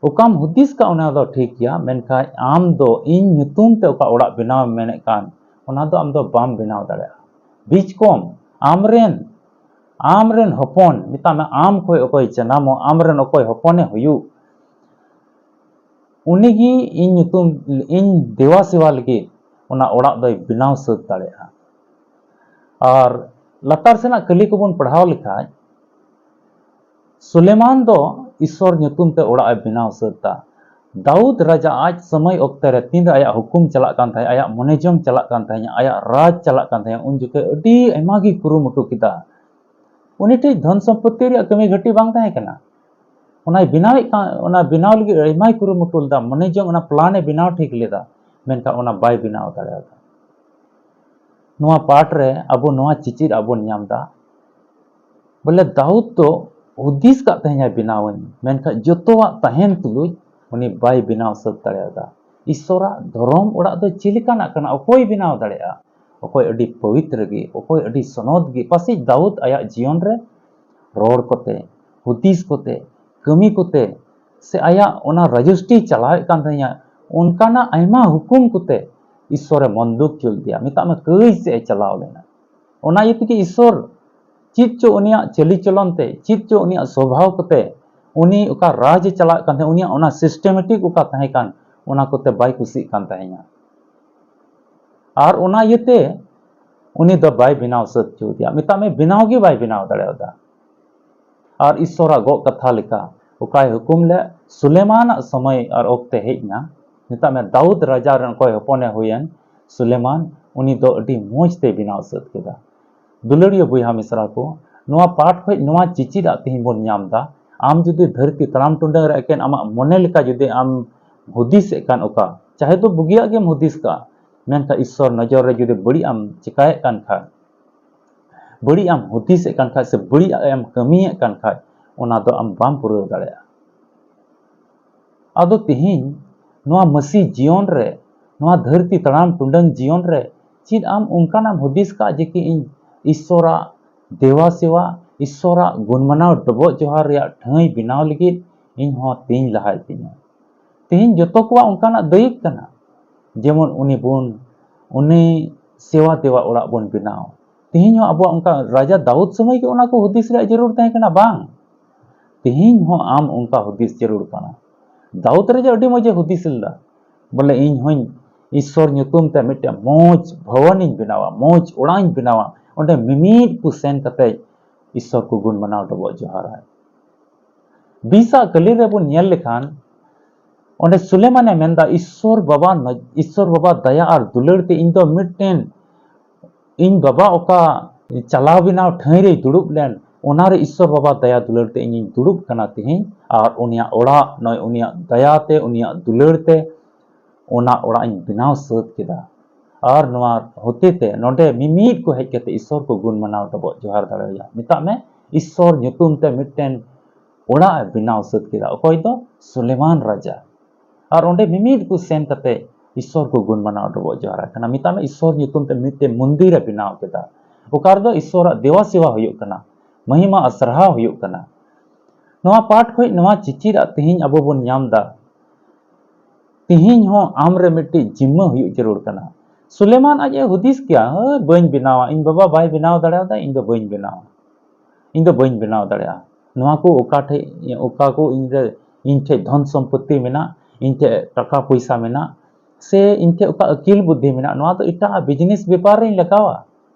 ᱚᱠᱟᱢ ᱦᱩᱫᱤᱥ ᱠᱟᱜ, ᱚᱱᱟ ᱫᱚ ᱴᱷᱤᱠ ᱜᱮᱭᱟ, ᱢᱮᱱᱠᱷᱟᱱ ᱟᱢ ᱫᱚ ᱤᱧ ᱧᱩᱛᱩᱢ ᱛᱮ ᱚᱠᱟ ᱚᱲᱟᱜ ᱵᱮᱱᱟᱣ ᱮᱢ ᱢᱮᱱᱮᱫ ᱠᱟᱱ, ᱚᱱᱟ ᱫᱚ ᱟᱢ ᱫᱚ ᱵᱟᱢ ᱵᱮᱱᱟᱣ ᱫᱟᱲᱮᱭᱟᱜᱼᱟ᱾ ᱵᱤᱪᱠᱚᱢ, ᱟᱢ ᱨᱮᱱ, ᱟᱢ ᱨᱮᱱ ᱦᱚᱯᱚᱱ, ᱢᱮᱛᱟᱜ ᱢᱮ, ᱟᱢ ᱠᱷᱚᱡ ᱚᱠᱚᱭ ᱡᱟᱱᱟᱢᱚᱜ, ᱟᱢ ᱨᱮᱱ ᱚᱠᱚᱭ ᱦᱚᱯᱚᱱᱮ ᱦᱩᱭᱩᱜ, ᱩᱱᱤ ᱜᱮ ᱤᱧ ᱧᱩᱛᱩᱢ, ᱤᱧ ᱫᱮᱵᱟ ᱥᱮᱵᱟ ᱞᱟᱹᱜᱤᱫ ᱚᱱᱟ ᱚᱲᱟᱜ ᱫᱚᱭ ᱵᱮᱱᱟᱣ ᱥᱟᱹᱛ ᱫᱟᱲᱮᱭᱟᱜᱼᱟ᱾" ᱟᱨ ᱞᱟᱛᱟᱨ ᱥᱮᱱᱟᱜ ᱠᱟᱹᱞᱤ ᱠᱚᱵᱚᱱ ᱯᱟᱲᱦᱟᱣ ᱞᱮᱠᱷᱟᱡ, ᱥᱩᱞᱮᱢᱟᱱ ᱫᱚ ᱤᱥᱥᱚᱨ ᱧᱩᱛᱩᱢ ᱛᱮ ᱚᱲᱟᱜ ᱮ ᱵᱮᱱᱟᱣ ᱥᱟᱹᱛ ᱫᱟ᱾ ᱫᱟᱣᱩᱫ ᱨᱟᱡᱟ ᱟᱡ ᱥᱚᱢᱚᱭ ᱚᱠᱛᱮ ᱨᱮ ᱛᱤᱱᱨᱮ ᱟᱭᱟᱜ ᱦᱩᱠᱩᱢ ᱪᱟᱞᱟᱜ ᱠᱟᱱ ᱛᱟᱦᱮᱸᱫ, ᱟᱭᱟᱜ ᱢᱚᱱᱮ ᱡᱚᱝ ᱪᱟᱞᱟᱜ ᱠᱟᱱ ᱛᱟᱦᱮᱸᱫ, ᱟᱭᱟᱜ ᱨᱟᱡᱽ ᱪᱟᱞᱟᱜ ᱠᱟᱱ ᱛᱟᱦᱮᱸᱫ, ᱩᱱ ᱡᱚᱠᱷᱮᱡ ᱟᱹᱰᱤ ᱟᱭᱢᱟ ᱜᱮ ᱠᱩᱨᱩᱢᱩᱴᱩ ᱠᱮᱫᱟ᱾ ᱩᱱᱤ ᱴᱷᱮᱡ ᱫᱷᱚᱱ ᱥᱚᱢᱯᱚᱛᱛᱤ ᱨᱮᱭᱟᱜ ᱠᱟᱹᱢᱤ ᱜᱷᱟᱹᱴᱤ ᱵᱟᱝ ᱛᱟᱦᱮᱸ ᱠᱟᱱᱟ᱾ ᱚᱱᱟᱭ ᱵᱮᱱᱟᱣᱮᱫ ᱠᱟᱱ, ᱚᱱᱟ ᱵᱮᱱᱟᱣ ᱞᱟᱹᱜᱤᱫ ᱟᱭᱢᱟᱭ ᱠᱩᱨᱩᱢᱩᱴᱩ ᱞᱮᱫᱟ, ᱢᱚᱱᱮ ᱡᱚᱝ ᱚᱱᱟ plan ᱮ ᱵᱮᱱᱟᱣ ᱴᱷᱤᱠ ᱞᱮᱫᱟ, ᱢᱮᱱᱠᱷᱟᱱ ᱚᱱᱟ ᱵᱟᱭ ᱵᱮᱱᱟᱣ ᱫᱟᱲᱮᱭᱟᱫᱟ᱾ ᱱᱚᱣᱟ ᱯᱟᱴ ᱨᱮ ᱟᱵᱚ ᱱᱚᱣᱟ ᱪᱤᱪᱤᱫ ᱟᱵᱚᱱ ᱧᱟᱢ ᱮᱫᱟ, ᱵᱚᱞᱮ ᱫᱟᱣᱩᱫ ᱫᱚ ᱦᱩᱫᱤᱥ ᱠᱟᱜ ᱛᱟᱦᱮᱸᱧᱟᱭ ᱵᱮᱱᱟᱣᱟᱹᱧ, ᱢᱮᱱᱠᱷᱟᱱ ᱡᱚᱛᱚᱣᱟᱜ ᱛᱟᱦᱮᱱ ᱛᱩᱞᱩᱡ ᱩᱱᱤ ᱵᱟᱭ ᱵᱮᱱᱟᱣ ᱥᱟᱹᱛ ᱫᱟᱲᱮᱭᱟᱫᱟ᱾ ᱤᱥᱥᱚᱨᱟᱜ ᱫᱷᱚᱨᱚᱢ ᱚᱲᱟᱜ ᱫᱚ ᱪᱮᱫ ᱞᱮᱠᱟᱱᱟᱜ ᱠᱟᱱᱟ? ᱚᱠᱚᱭ ᱵᱮᱱᱟᱣ ᱫᱟᱲᱮᱭᱟᱜᱼᱟ? ᱚᱠᱚᱭ ᱟᱹᱰᱤ ᱯᱚᱵᱤᱛᱨᱚ ᱜᱮ, ᱚᱠᱚᱭ ᱟᱹᱰᱤ ᱥᱚᱱᱚᱛ ᱜᱮ? ᱯᱟᱥᱮᱡ ᱫᱟᱣᱩᱫ ᱟᱭᱟᱜ ᱡᱤᱭᱚᱱ ᱨᱮ ᱨᱚᱲ ᱠᱚᱛᱮ, ᱦᱩᱫᱤᱥ ᱠᱚᱛᱮ, ᱠᱟᱹᱢᱤ ᱠᱚᱛᱮ, ᱥᱮ ᱟᱭᱟᱜ ᱚᱱᱟ ᱨᱟᱡᱚᱥᱴᱤ ᱪᱟᱞᱟᱣᱮᱫ ᱠᱟᱱ ᱛᱟᱦᱮᱸᱭᱟ, ᱚᱱᱠᱟᱱᱟᱜ ᱟᱭᱢᱟ ᱦᱩᱠᱩᱢ ᱠᱚᱛᱮ ᱤᱥᱥᱚᱨᱮ ᱢᱚᱱ ᱫᱩᱠ ᱦᱚᱪᱚ ᱞᱮᱫᱮᱭᱟ᱾ ᱢᱮᱛᱟᱜ ᱢᱮ, ᱠᱟᱹᱭ ᱥᱮᱫ ᱮ ᱪᱟᱞᱟᱣ ᱞᱮᱱᱟ᱾ ᱚᱱᱟ ᱤᱭᱟᱹ ᱛᱮᱜᱮ ᱤᱥᱥᱚᱨ ᱪᱮᱫ ᱪᱚ ᱩᱱᱤᱭᱟᱜ ᱪᱟᱹᱞᱤ ᱪᱚᱞᱚᱱ ᱛᱮ, ᱪᱮᱫ ᱪᱚ ᱩᱱᱤᱭᱟᱜ ᱥᱚᱵᱷᱟᱣ ᱠᱚᱛᱮ, ᱩᱱᱤ ᱚᱠᱟ ᱨᱟᱡᱽ ᱮ ᱪᱟᱞᱟᱜ ᱠᱟᱱ ᱛᱟᱦᱮᱸ, ᱩᱱᱤᱭᱟᱜ ᱚᱱᱟ systematic ᱚᱠᱟ ᱛᱟᱦᱮᱸ ᱠᱟᱱ, ᱚᱱᱟ ᱠᱚᱛᱮ ᱵᱟᱭ ᱠᱩᱥᱤᱜ ᱠᱟᱱ ᱛᱟᱦᱮᱸᱭᱟ᱾ ᱟᱨ ᱚᱱᱟ ᱤᱭᱟᱹᱛᱮ ᱩᱱᱤ ᱫᱚ ᱵᱟᱭ ᱵᱮᱱᱟᱣ ᱥᱟᱹᱛ ᱦᱚᱪᱚ ᱟᱫᱮᱭᱟ᱾ ᱢᱮᱛᱟᱜ ᱢᱮ, ᱵᱮᱱᱟᱣ ᱜᱮ ᱵᱟᱭ ᱵᱮᱱᱟᱣ ᱫᱟᱲᱮᱭᱟᱫᱟ᱾ ᱟᱨ ᱤᱥᱥᱚᱨᱟᱜ ᱜᱚᱜ ᱠᱟᱛᱷᱟ ᱞᱮᱠᱟ, ᱚᱠᱟᱭ ᱦᱩᱠᱩᱢ ᱞᱮᱫ, ᱥᱩᱞᱮᱢᱟᱱᱟᱜ ᱥᱚᱢᱚᱭ ᱟᱨ ᱚᱠᱛᱮ ᱦᱮᱡ ᱮᱱᱟ᱾ ᱢᱮᱛᱟᱜ ᱢᱮ, ᱫᱟᱣᱩᱫ ᱨᱟᱡᱟ ᱨᱮᱱ ᱚᱠᱚᱭ ᱦᱚᱯᱚᱱᱮ ᱦᱩᱭᱮᱱ, ᱥᱩᱞᱮᱢᱟᱱ, ᱩᱱᱤ ᱫᱚ ᱟᱹᱰᱤ ᱢᱚᱡᱽ ᱛᱮᱭ ᱵᱮᱱᱟᱣ ᱥᱟᱹᱛ ᱠᱮᱫᱟ᱾ ᱫᱩᱞᱟᱹᱲᱤᱭᱟᱹ ᱵᱚᱭᱦᱟ ᱢᱤᱥᱨᱟ ᱠᱚ, ᱱᱚᱣᱟ ᱯᱟᱴ ᱠᱷᱚᱡ ᱱᱚᱣᱟ ᱪᱤᱪᱤᱫᱟᱜ ᱛᱮᱦᱮᱧ ᱵᱚᱱ ᱧᱟᱢ ᱮᱫᱟ᱾ ᱟᱢ ᱡᱩᱫᱤ ᱫᱷᱟᱹᱨᱛᱤ ᱛᱟᱲᱟᱢ ᱴᱩᱰᱟᱹᱝ ᱨᱮ ᱮᱠᱮᱱ ᱟᱢᱟᱜ ᱢᱚᱱᱮ ᱞᱮᱠᱟ ᱡᱩᱫᱤ ᱟᱢ ᱦᱩᱫᱤᱥᱮᱫ ᱠᱟᱱ, ᱚᱠᱟ ᱪᱟᱦᱮ ᱫᱚ ᱵᱩᱜᱤᱭᱟᱜ ᱜᱮᱢ ᱦᱩᱫᱤᱥ ᱠᱟᱜᱼᱟ, ᱢᱮᱱᱠᱷᱟᱱ ᱤᱥᱥᱚᱨ ᱱᱚᱡᱚᱨ ᱨᱮ ᱡᱩᱫᱤ ᱵᱟᱹᱲᱤᱡ ᱮᱢ ᱪᱮᱠᱟᱭᱮᱫ ᱠᱟᱱ ᱠᱷᱟᱡ, ᱵᱟᱹᱲᱤᱡ ᱮᱢ ᱦᱩᱫᱤᱥᱮᱫ ᱠᱟᱱ ᱠᱷᱟᱡ ᱥᱮ ᱵᱟᱹᱲᱤᱡ ᱮᱢ ᱠᱟᱹᱢᱤᱭᱮᱫ ᱠᱟᱱ ᱠᱷᱟᱡ, ᱚᱱᱟ ᱫᱚ ᱟᱢ ᱵᱟᱢ ᱯᱩᱨᱟᱹᱣ ᱫᱟᱲᱮᱭᱟᱜᱼᱟ᱾ ᱟᱫᱚ ᱛᱤᱦᱤᱧ ᱱᱚᱣᱟ ᱢᱟᱹᱥᱤ ᱡᱤᱭᱚᱱ ᱨᱮ, ᱱᱚᱣᱟ ᱫᱷᱟᱹᱨᱛᱤ ᱛᱟᱲᱟᱢ ᱴᱩᱰᱟᱹᱝ ᱡᱤᱭᱚᱱ ᱨᱮ, ᱪᱮᱫ ᱟᱢ ᱚᱱᱠᱟᱱᱟᱜ ᱮᱢ ᱦᱩᱫᱤᱥ ᱠᱟᱜ ᱡᱮ ᱠᱤ ᱤᱧ ᱤᱥᱥᱚᱨᱟᱜ ᱫᱮᱣᱟ ᱥᱮᱣᱟ, ᱤᱥᱥᱚᱨᱟᱜ ᱜᱩᱱ ᱢᱟᱱᱟᱣ ᱰᱚᱵᱚᱜ ᱡᱚᱦᱟᱨ ᱨᱮᱭᱟᱜ ᱴᱷᱟᱹᱭ ᱵᱮᱱᱟᱣ ᱞᱟᱹᱜᱤᱫ ᱤᱧ ᱦᱚᱸ ᱛᱤᱧ ᱞᱟᱦᱟᱭ ᱛᱤᱧᱟ? ᱛᱤᱦᱤᱧ ᱡᱚᱛᱚ ᱠᱚᱣᱟᱜ ᱚᱱᱠᱟᱱᱟᱜ ᱫᱟᱹᱭᱤᱠ ᱠᱟᱱᱟ᱾ ᱡᱮᱢᱚᱱ ᱩᱱᱤ ᱵᱚᱱ, ᱩᱱᱤ ᱥᱮᱣᱟ ᱫᱮᱣᱟ ᱚᱲᱟᱜ ᱵᱚᱱ ᱵᱮᱱᱟᱣ᱾ ᱛᱤᱦᱤᱧ ᱦᱚᱸ ᱟᱵᱚᱣᱟᱜ ᱚᱱᱠᱟ ᱨᱟᱡᱟ ᱫᱟᱣᱩᱫ ᱥᱚᱢᱚᱭ ᱜᱮ ᱚᱱᱟ ᱠᱚ ᱦᱩᱫᱤᱥ ᱨᱮᱭᱟᱜ ᱡᱟᱹᱨᱩᱲ ᱛᱟᱦᱮᱸ ᱠᱟᱱᱟ? ᱵᱟᱝ᱾ ᱛᱤᱦᱤᱧ ᱦᱚᱸ ᱟᱢ ᱚᱱᱠᱟ ᱦᱩᱫᱤᱥ ᱡᱟᱹᱨᱩᱲ ᱠᱟᱱᱟ᱾ ᱫᱟᱣᱩᱫ ᱨᱟᱡᱟ ᱟᱹᱰᱤ ᱢᱚᱡᱮ ᱦᱩᱫᱤᱥ ᱞᱮᱫᱟ, ᱵᱚᱞᱮ ᱤᱧ ᱦᱚᱸᱧ ᱤᱥᱥᱚᱨ ᱧᱩᱛᱩᱢ ᱛᱮ ᱢᱤᱫᱴᱮᱱ ᱢᱚᱡᱽ ᱵᱷᱚᱵᱚᱱᱤᱧ ᱵᱮᱱᱟᱣᱟ, ᱢᱚᱡᱽ ᱚᱲᱟᱜ ᱤᱧ ᱵᱮᱱᱟᱣᱟ, ᱚᱸᱰᱮ ᱢᱤᱢᱤᱫ ᱠᱚ ᱥᱮᱱ ᱠᱟᱛᱮ ᱤᱥᱥᱚᱨ ᱠᱚ ᱜᱩᱱ ᱢᱟᱱᱟᱣ ᱰᱚᱵᱚᱜ ᱡᱚᱦᱟᱨᱟ᱾ ᱵᱤᱥᱟᱜ ᱠᱟᱹᱞᱤ ᱨᱮᱵᱚᱱ ᱧᱮᱞ ᱞᱮᱠᱷᱟᱱ, ᱚᱸᱰᱮ ᱥᱩᱞᱮᱢᱟᱱᱮ ᱢᱮᱱᱫᱟ, "ᱤᱥᱥᱚᱨ ᱵᱟᱵᱟ ᱱᱚ-, ᱤᱥᱥᱚᱨ ᱵᱟᱵᱟ ᱫᱟᱭᱟ ᱟᱨ ᱫᱩᱞᱟᱹᱲ ᱛᱮ ᱤᱧ ᱫᱚ ᱢᱤᱫᱴᱮᱱ, ᱤᱧ ᱵᱟᱵᱟ ᱚᱠᱟ ᱪᱟᱞᱟᱣ ᱵᱮᱱᱟᱣ ᱴᱷᱟᱹᱭ ᱨᱮᱭ ᱫᱩᱲᱩᱵ ᱞᱮᱱ, ᱚᱱᱟᱨᱮ ᱤᱥᱥᱚᱨ ᱵᱟᱵᱟ ᱫᱟᱭᱟ ᱫᱩᱞᱟᱹᱲ ᱛᱮ ᱤᱧᱤᱧ ᱫᱩᱲᱩᱵ ᱠᱟᱱᱟ ᱛᱮᱦᱮᱧ, ᱟᱨ ᱩᱱᱤᱭᱟᱜ ᱚᱲᱟᱜ ᱱᱚᱜᱼᱚᱭ ᱩᱱᱤᱭᱟᱜ ᱫᱟᱭᱟ ᱛᱮ, ᱩᱱᱤᱭᱟᱜ ᱫᱩᱞᱟᱹᱲ ᱛᱮ ᱚᱱᱟ ᱚᱲᱟᱜ ᱤᱧ ᱵᱮᱱᱟᱣ ᱥᱟᱹᱛ ᱠᱮᱫᱟ᱾ ᱟᱨ ᱱᱚᱣᱟ ᱦᱚᱛᱮ ᱛᱮ ᱱᱚᱰᱮ ᱢᱤᱢᱤᱫ ᱠᱚ ᱦᱮᱡ ᱠᱟᱛᱮ ᱤᱥᱥᱚᱨ ᱠᱚ ᱜᱩᱱ ᱢᱟᱱᱟᱣ ᱰᱚᱵᱚᱜ ᱡᱚᱦᱟᱨ ᱫᱟᱲᱮᱭᱟᱭᱟ᱾ ᱢᱮᱛᱟᱜ ᱢᱮ, ᱤᱥᱥᱚᱨ ᱧᱩᱛᱩᱢ ᱛᱮ ᱢᱤᱫᱴᱮᱱ ᱚᱲᱟᱜ ᱮ ᱵᱮᱱᱟᱣ ᱥᱟᱹᱛ ᱠᱮᱫᱟ᱾ ᱚᱠᱚᱭ ᱫᱚ? ᱥᱩᱞᱮᱢᱟᱱ ᱨᱟᱡᱟ᱾ ᱟᱨ ᱚᱸᱰᱮ ᱢᱤᱢᱤᱫ ᱠᱚ ᱥᱮᱱ ᱠᱟᱛᱮ ᱤᱥᱥᱚᱨ ᱠᱚ ᱜᱩᱱ ᱢᱟᱱᱟᱣ ᱰᱚᱵᱚᱜ ᱡᱚᱦᱟᱨ ᱠᱟᱱᱟ᱾ ᱢᱮᱛᱟᱜ ᱢᱮ, ᱤᱥᱥᱚᱨ ᱧᱩᱛᱩᱢ ᱛᱮ ᱢᱤᱫᱴᱮᱱ ᱢᱚᱱᱫᱤᱨ ᱮ ᱵᱮᱱᱟᱣ ᱠᱮᱫᱟ, ᱚᱠᱟ ᱨᱮᱫᱚ ᱤᱥᱥᱚᱨᱟᱜ ᱫᱮᱣᱟ ᱥᱮᱣᱟ ᱦᱩᱭᱩᱜ ᱠᱟᱱᱟ, ᱢᱚᱦᱤᱢᱟ ᱟᱨ ᱥᱟᱨᱦᱟᱣ ᱦᱩᱭᱩᱜ ᱠᱟᱱᱟ᱾ ᱱᱚᱣᱟ ᱯᱟᱴ ᱠᱷᱚᱱ ᱱᱚᱣᱟ ᱪᱤᱪᱤᱨᱟᱜ ᱛᱮᱦᱮᱧ ᱟᱵᱚ ᱵᱚᱱ ᱧᱟᱢ ᱮᱫᱟ, ᱛᱮᱦᱮᱧ ᱦᱚᱸ ᱟᱢ ᱨᱮ ᱢᱤᱫᱴᱤᱡ ᱡᱤᱢᱢᱟᱹ ᱦᱩᱭᱩᱜ ᱡᱟᱹᱨᱩᱲ ᱠᱟᱱᱟ᱾ ᱥᱩᱞᱮᱢᱟᱱ ᱟᱡ ᱮ ᱦᱩᱫᱤᱥ ᱠᱮᱭᱟ, "ᱦᱮᱸ, ᱵᱟᱹᱧ ᱵᱮᱱᱟᱣᱟ, ᱤᱧ ᱵᱟᱵᱟ ᱵᱟᱭ ᱵᱮᱱᱟᱣ ᱫᱟᱲᱮᱭᱟᱫᱟ, ᱤᱧ ᱫᱚ ᱵᱟᱹᱧ ᱵᱮᱱᱟᱣᱟ, ᱤᱧ ᱫᱚ ᱵᱟᱹᱧ ᱵᱮᱱᱟᱣ ᱫᱟᱲᱮᱭᱟᱜᱼᱟ᱾ ᱱᱚᱣᱟ ᱠᱚ ᱚᱠᱟ ᱴᱷᱮᱡ, ᱚᱠᱟ ᱠᱚ ᱤᱧ ᱨᱮ, ᱤᱧ ᱴᱷᱮᱡ ᱫᱷᱚᱱ ᱥᱚᱢᱯᱚᱛᱛᱤ ᱢᱮᱱᱟᱜ, ᱤᱧ ᱴᱷᱮᱡ ᱴᱟᱠᱟ ᱯᱚᱭᱥᱟ ᱢᱮᱱᱟᱜ, ᱥᱮ ᱤᱧ ᱴᱷᱮᱡ ᱚᱠᱟ ᱟᱹᱠᱤᱞ ᱵᱩᱫᱽᱫᱷᱤ ᱢᱮᱱᱟᱜ, ᱱᱚᱣᱟ ᱫᱚ ᱮᱴᱟᱜ ᱵᱤᱡᱽᱱᱮᱥ ᱵᱮᱯᱟᱨ ᱨᱤᱧ ᱞᱟᱜᱟᱣᱟ,